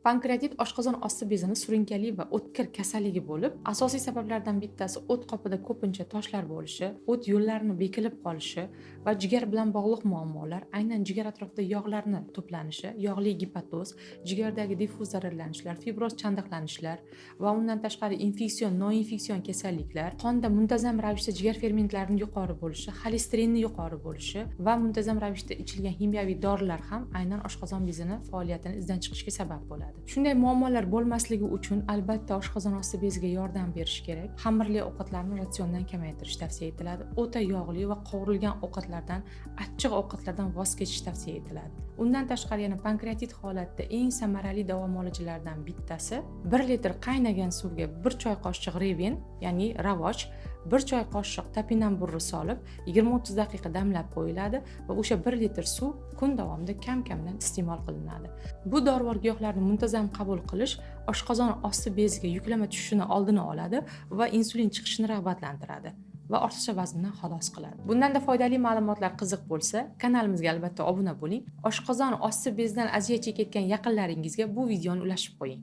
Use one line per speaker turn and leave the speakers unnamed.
Pankreatit oshqozon osti bezini surunkali va o'tkir kasalligi bo'lib, asosiy sabablardan bittasi o't qopida ko'pincha toshlar bo'lishi, o't yo'llarini bekilib qolishi va jigar bilan bog'liq muammolar, aynan jigar atrofida yog'larni to'planishi, yog'li gepatoz, jigardagi diffuz zararlanishlar, fibroz chandiqlanishlar va undan tashqari infeksion, noinfeksion kasalliklar, qonda muntazam ravishda jigar fermentlarining yuqori bo'lishi, xolesterinni yuqori bo'lishi va muntazam ravishda ichilgan ximiyaviy dorilar ham aynan oshqozon bezini faoliyatini izdan chiqishiga sabab bo'ladi. Shunday muammolar bo'lmasligi uchun, albatta, oshqozon osti beziga yordam berish kerak. Xamirli ovqatlarni ratsiondan kamaytirish tavsiya etiladi. O'ta yog'li va qovurilgan ovqatlardan, achchiq ovqatlardan voz kechish tavsiya etiladi. Undan tashqari, yana pankreatit holatida eng samarali davo muolajalardan bittasi 1 litr qaynagan suvga 1 choy qoshiq reven, ya'ni ravoj, 1 choy qoshiq topinamburni solib, 20-30 daqiqa damlab qo'yiladi va o'sha 1 litr suv kun davomida kam kamdan iste'mol qilinadi. Bu dorivor giyohlarni muntazam qabul qilish oshqozon osti beziga yuklama tushishini oldini oladi va insulin chiqishini rag'batlantiradi va ortiqcha vazndan xalos qiladi. Bundanda foydali ma'lumotlar qiziq bo'lsa, kanalimizga albatta obuna bo'ling. Oshqozon osti bezidan aziyat chekayotgan yaqinlaringizga bu videoni ulashib qo'ying.